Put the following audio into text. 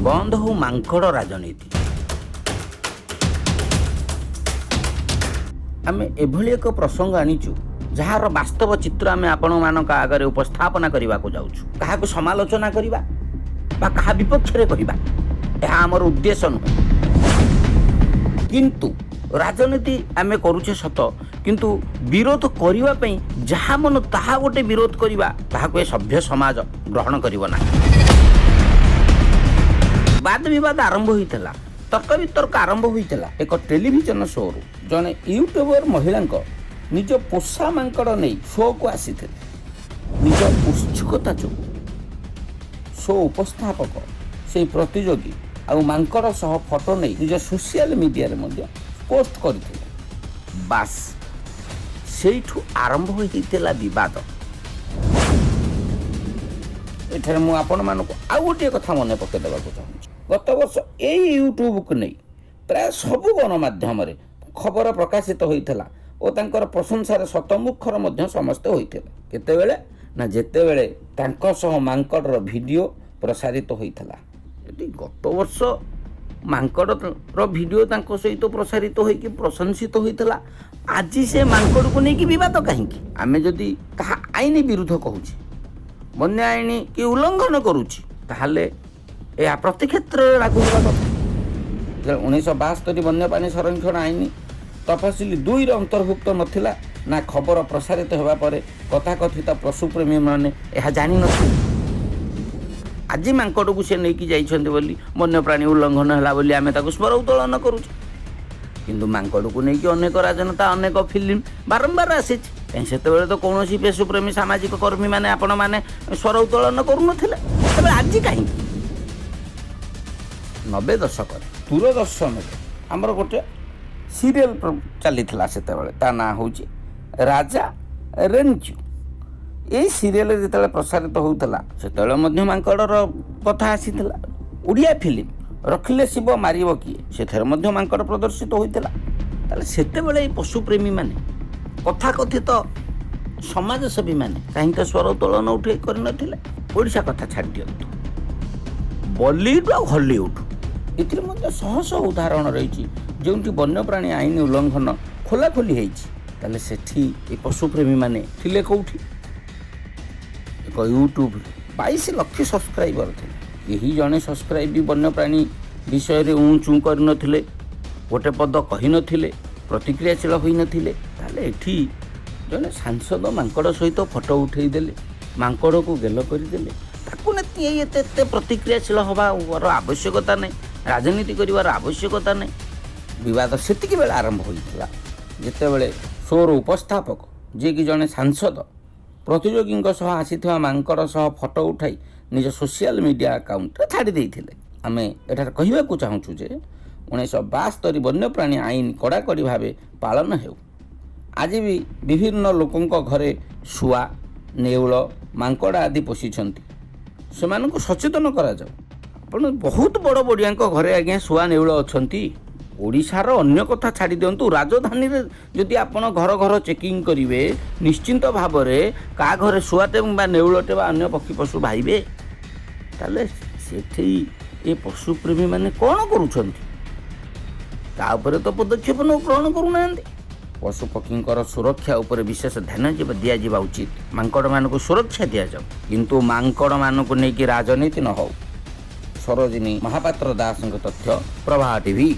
ବନ୍ଦ ହଉ ମାଙ୍କଡ଼ ରାଜନୀତି। ଆମେ ଏଭଳି ଏକ ପ୍ରସଙ୍ଗ ଆଣିଛୁ, ଯାହାର ବାସ୍ତବ ଚିତ୍ର ଆମେ ଆପଣମାନଙ୍କ ଆଗରେ ଉପସ୍ଥାପନା କରିବାକୁ ଯାଉଛୁ। କାହାକୁ ସମାଲୋଚନା କରିବା ବା କାହା ବିପକ୍ଷରେ କହିବା, ଏହା ଆମର ଉଦ୍ଦେଶ୍ୟ ନୁହେଁ। କିନ୍ତୁ ରାଜନୀତି ଆମେ କରୁଛେ ସତ, କିନ୍ତୁ ବିରୋଧ କରିବା ପାଇଁ ଯାହା ମନ ତାହା ଗୋଟେ ବିରୋଧ କରିବା, ତାହାକୁ ଏ ସଭ୍ୟ ସମାଜ ଗ୍ରହଣ କରିବ ନାହିଁ। ବାଦ ବିବାଦ ଆରମ୍ଭ ହୋଇଥିଲା, ତର୍କ ବିତର୍କ ଆରମ୍ଭ ହୋଇଥିଲା ଏକ ଟେଲିଭିଜନ ଶୋରୁ। ଜଣେ ୟୁଟ୍ୟୁବର ମହିଳାଙ୍କ ନିଜ ପୋଷା ମାଙ୍କଡ଼ ନେଇ ଶୋକୁ ଆସିଥିଲେ। ନିଜ ଉତ୍ସୁକତା ଯୋଗୁଁ ଶୋ ଉପସ୍ଥାପକ ସେଇ ପ୍ରତିଯୋଗୀ ଆଉ ମାଙ୍କଡ଼ ସହ ଫଟୋ ନେଇ ନିଜ ସୋସିଆଲ ମିଡ଼ିଆରେ ମଧ୍ୟ ପୋଷ୍ଟ କରିଥିଲେ। ବାସ୍, ସେଇଠୁ ଆରମ୍ଭ ହୋଇଥିଲା ବିବାଦ। ଏଠାରେ ମୁଁ ଆପଣମାନଙ୍କୁ ଆଉ ଗୋଟିଏ କଥା ମନେ ପକାଇ ଦେବାକୁ ଚାହୁଁଛି। ଗତ ବର୍ଷ ଏଇ ୟୁଟ୍ୟୁବକୁ ନେଇ ପ୍ରାୟ ସବୁ ଗଣମାଧ୍ୟମରେ ଖବର ପ୍ରକାଶିତ ହୋଇଥିଲା ଓ ତାଙ୍କର ପ୍ରଶଂସାରେ ଶତମୁଖର ମଧ୍ୟ ସମସ୍ତେ ହୋଇଥିଲେ। କେତେବେଳେ ନା ଯେତେବେଳେ ତାଙ୍କ ସହ ମାଙ୍କଡ଼ର ଭିଡ଼ିଓ ପ୍ରସାରିତ ହୋଇଥିଲା। ଯଦି ଗତ ବର୍ଷ ମାଙ୍କଡ଼ର ଭିଡ଼ିଓ ତାଙ୍କ ସହିତ ପ୍ରସାରିତ ହୋଇକି ପ୍ରଶଂସିତ ହୋଇଥିଲା, ଆଜି ସେ ମାଙ୍କଡ଼କୁ ନେଇକି ବିବାଦ କାହିଁକି? ଆମେ ଯଦି ତାହା ଆଇନ ବିରୁଦ୍ଧ କହୁଛେ, ବନ୍ୟ ଆଇନ କି ଉଲ୍ଲଂଘନ କରୁଛି, ତାହେଲେ ଏହା ପ୍ରତି କ୍ଷେତ୍ରରେ ଲାଗୁ ହେବା କଥା। 1972 ବନ୍ୟପ୍ରାଣୀ ସଂରକ୍ଷଣ ଆଇନ ତଫସିଲି 2ରେ ଅନ୍ତର୍ଭୁକ୍ତ ନଥିଲା ନା ଖବର ପ୍ରସାରିତ ହେବା ପରେ ତଥାକଥିତ ପଶୁପ୍ରେମୀମାନେ ଏହା ଜାଣିନଥିଲେ? ଆଜି ମାଙ୍କଡ଼କୁ ସେ ନେଇକି ଯାଇଛନ୍ତି ବୋଲି, ବନ୍ୟପ୍ରାଣୀ ଉଲ୍ଲଂଘନ ହେଲା ବୋଲି ଆମେ ତାକୁ ସ୍ୱର ଉତ୍ତୋଳନ କରୁଛେ। କିନ୍ତୁ ମାଙ୍କଡ଼କୁ ନେଇକି ଅନେକ ରାଜନେତା, ଅନେକ ଫିଲ୍ମ ବାରମ୍ବାର ଆସିଛି। କାହିଁ, ସେତେବେଳେ ତ କୌଣସି ପଶୁପ୍ରେମୀ, ସାମାଜିକ କର୍ମୀମାନେ, ଆପଣମାନେ ସ୍ୱର ଉତ୍ତୋଳନ କରୁନଥିଲେ, ତେବେ ଆଜି କାହିଁକି? 90 ଦଶକରେ ଦୂରଦର୍ଶନରେ ଆମର ଗୋଟେ ସିରିଏଲ ଚାଲିଥିଲା ସେତେବେଳେ, ତା ନାଁ ହେଉଛି ରାଜା ରେଞ୍ଚୁ। ଏଇ ସିରିଏଲ ଯେତେବେଳେ ପ୍ରସାରିତ ହେଉଥିଲା, ସେତେବେଳେ ମଧ୍ୟ ମାଙ୍କଡ଼ର କଥା ଆସିଥିଲା। ଓଡ଼ିଆ ଫିଲ୍ମ ରଖିଲେ ଶିବ ମାରିବ କିଏ, ସେଥିରେ ମଧ୍ୟ ମାଙ୍କଡ଼ ପ୍ରଦର୍ଶିତ ହୋଇଥିଲା। ତାହେଲେ ସେତେବେଳେ ଏଇ ପଶୁପ୍ରେମୀମାନେ, କଥାକଥିତ ସମାଜସେବୀମାନେ କାହିଁକି ସ୍ୱର ଉତ୍ତୋଳନ ଉଠେଇ କରିନଥିଲେ? ଓଡ଼ିଶା କଥା ଛାଡ଼ି ଦିଅନ୍ତୁ, ବଲିଉଡ଼ ଆଉ ହଲିଉଡ଼, ଏଥିରେ ମଧ୍ୟ ଶହ ଶହ ଉଦାହରଣ ରହିଛି, ଯେଉଁଠି ବନ୍ୟପ୍ରାଣୀ ଆଇନ ଉଲ୍ଲଂଘନ ଖୋଲାଖୋଲି ହେଇଛି। ତାହେଲେ ସେଠି ଏ ପଶୁପ୍ରେମୀମାନେ ଥିଲେ କେଉଁଠି? ଏକ ୟୁଟ୍ୟୁବରେ 22 ଲକ୍ଷ ସବସ୍କ୍ରାଇବର ଥିଲେ, କେହି ଜଣେ ସବସ୍କ୍ରାଇବ୍ ବି ବନ୍ୟପ୍ରାଣୀ ବିଷୟରେ ଉଁ ଚୁଁ କରିନଥିଲେ, ଗୋଟେ ପଦ କହିନଥିଲେ, ପ୍ରତିକ୍ରିୟାଶୀଳ ହୋଇନଥିଲେ। ତାହେଲେ ଏଠି ଜଣେ ସାଂସଦ ମାଙ୍କଡ଼ ସହିତ ଫଟୋ ଉଠେଇ ଦେଲେ, ମାଙ୍କଡ଼କୁ ଗେଲ କରିଦେଲେ, ତାକୁ ନେଇ ଏତେ ଏତେ ପ୍ରତିକ୍ରିୟାଶୀଳ ହେବାର ଆବଶ୍ୟକତା ନାହିଁ, ରାଜନୀତି କରିବାର ଆବଶ୍ୟକତା ନାହିଁ। ବିବାଦ ସେତିକି ବେଳେ ଆରମ୍ଭ ହୋଇଥିଲା, ଯେତେବେଳେ ଶୋର ଉପସ୍ଥାପକ, ଯିଏକି ଜଣେ ସାଂସଦ, ପ୍ରତିଯୋଗୀଙ୍କ ସହ ଆସିଥିବା ମାଙ୍କଡ଼ ସହ ଫଟୋ ଉଠାଇ ନିଜ ସୋସିଆଲ ମିଡ଼ିଆ ଆକାଉଣ୍ଟରେ ଛାଡ଼ି ଦେଇଥିଲେ। ଆମେ ଏଠାରେ କହିବାକୁ ଚାହୁଁଛୁ ଯେ 1972 ବନ୍ୟପ୍ରାଣୀ ଆଇନ କଡ଼ାକଡ଼ି ଭାବେ ପାଳନ ହେଉ। ଆଜି ବି ବିଭିନ୍ନ ଲୋକଙ୍କ ଘରେ ଶୁଆ, ନେଉଳ, ମାଙ୍କଡ଼ ଆଦି ପୋଷିଛନ୍ତି। ସେମାନଙ୍କୁ ସଚେତନ କରାଯାଉ। ଆପଣ ବହୁତ ବଡ଼ ବଡ଼ିଆଙ୍କ ଘରେ ଆଜ୍ଞା ଶୁଆ, ନେଉଳ ଅଛନ୍ତି। ଓଡ଼ିଶାର ଅନ୍ୟ କଥା ଛାଡ଼ି ଦିଅନ୍ତୁ, ରାଜଧାନୀରେ ଯଦି ଆପଣ ଘର ଘର ଚେକିଂ କରିବେ, ନିଶ୍ଚିନ୍ତ ଭାବରେ କାହା ଘରେ ଶୁଆଟେ ବା ନେଉଳଟେ ବା ଅନ୍ୟ ପକ୍ଷୀ ପଶୁ ପାଇବେ। ତାହେଲେ ସେଠି ଏ ପଶୁପ୍ରେମୀମାନେ କ'ଣ କରୁଛନ୍ତି? ତା ଉପରେ ତ ପଦକ୍ଷେପ ଗ୍ରହଣ କରୁନାହାନ୍ତି। ପଶୁପକ୍ଷୀଙ୍କର ସୁରକ୍ଷା ଉପରେ ବିଶେଷ ଧ୍ୟାନ ଦିଆଯିବା ଉଚିତ। ମାଙ୍କଡ଼ମାନଙ୍କୁ ସୁରକ୍ଷା ଦିଆଯାଉ, କିନ୍ତୁ ମାଙ୍କଡ଼ମାନଙ୍କୁ ନେଇକି ରାଜନୀତି ନ ହଉ। ସରୋଜିନୀ ମହାପାତ୍ର ଦାସଙ୍କ ତଥ୍ୟ, ପ୍ରବାହ ଟିଭି।